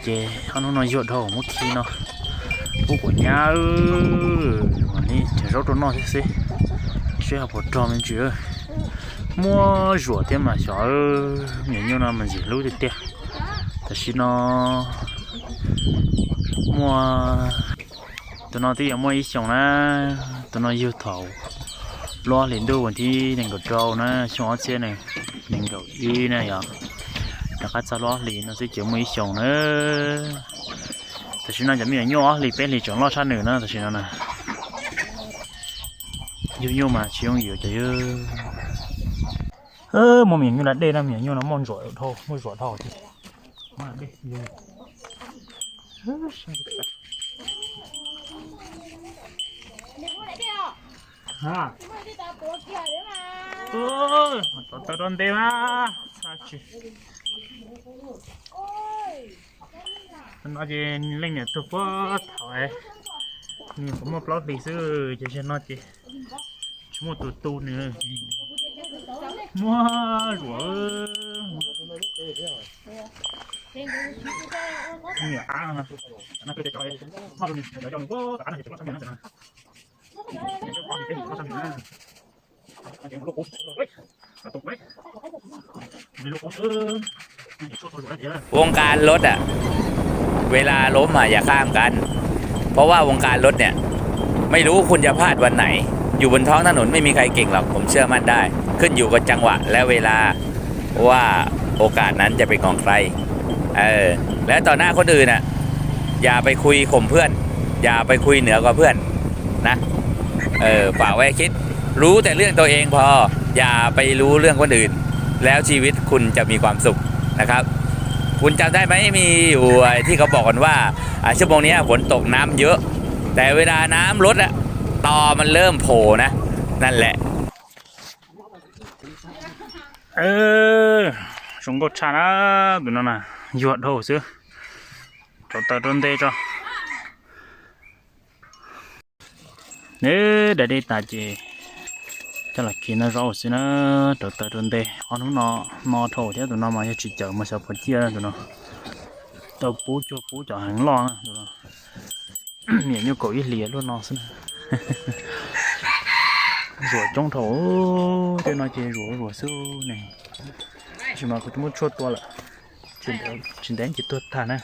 Ces ob hnub no yuag dhau muab khi no, pub quav nyab, mam li cog zaub rau noj thiab xwb, seb ho puas rog me ntsis. Muaj zuam thiab mas xyov, me nyuam nyuj no mas ntxim hlub tiag tiag. Tam sim no muaj, tus no twb yuav muaj ib xyoos na, tus no yug thaum lub ob hlis ntuj vas thib nees nkaum rau na, xyoo ob txhiab nees nkaum ib na yog, rov qab txog lub ob hlis no xwb ces muaj ib xyoos na. Tam sim no cov me nyuam nyuj ob hlis peb hlis tseem loj tshaj nws na tam sim no na. Yug nyuj mas tsis yooj yim cov yug. Muaj me nyuam nyuj da dej na, me nyuam nyuj no muaj ntsuam dhau, muaj zuam dhau thiab. Tov taw rau nte mas txhaj tsis. No ces leej niam tug puag thaum nws kuv muaj plaub hlis xwb ces zaum no ces tsis muaj tus tu nws. Muaj zuam, niam av no,วงการรถอะ เวลาล้มอะอย่าข้ามกัน เพราะว่าวงการรถเนี่ย ไม่รู้คุณจะพลาดวันไหน อยู่บนท้องถนนไม่มีใครเก่งหรอก ผมเชื่อมั่นได้ ขึ้นอยู่กับจังหวะและเวลา ว่าโอกาสนั้นจะเป็นของใคร เออ และต่อหน้าคนอื่นอะ อย่าไปคุยข่มเพื่อน อย่าไปคุยเหนือกว่าเพื่อนนะ เออ ฝากไว้คิด รู้แต่เรื่องตัวเองพอ อย่าไปรู้เรื่องคนอื่น แล้วชีวิตคุณจะมีความสุขนะครับ คุณจำได้ไหม มีอยู่ไอ้ที่เขาบอกกันว่า อ่ะ ชั่วโมงเนี้ยฝนตกน้ำเยอะ แต่เวลาน้ำลดอะ ตอมันเริ่มโผล่นะ นั่นแหละ Zoo nkauj tshaj na, tus no na, yuag dhau xwb. Rauv taws rau nte tso. Nws da dej tas ces coj los khi noj zaub xwb na, rauv taws rau nte. Ob hnub no no dhau thiab, tus no mas yog tsis cawm mas xyov puas ciaj tus no. Tau pub cuag pub cov heev loj na tus no. Niam nyuj kaum ib hlis luaj no xwb na. Zuam coob dhau, tej no ces zuam zuam xwb ne. Tab sis mas kuv twb muab tshuaj tua lawm, tsis ntev ces tuag tag na.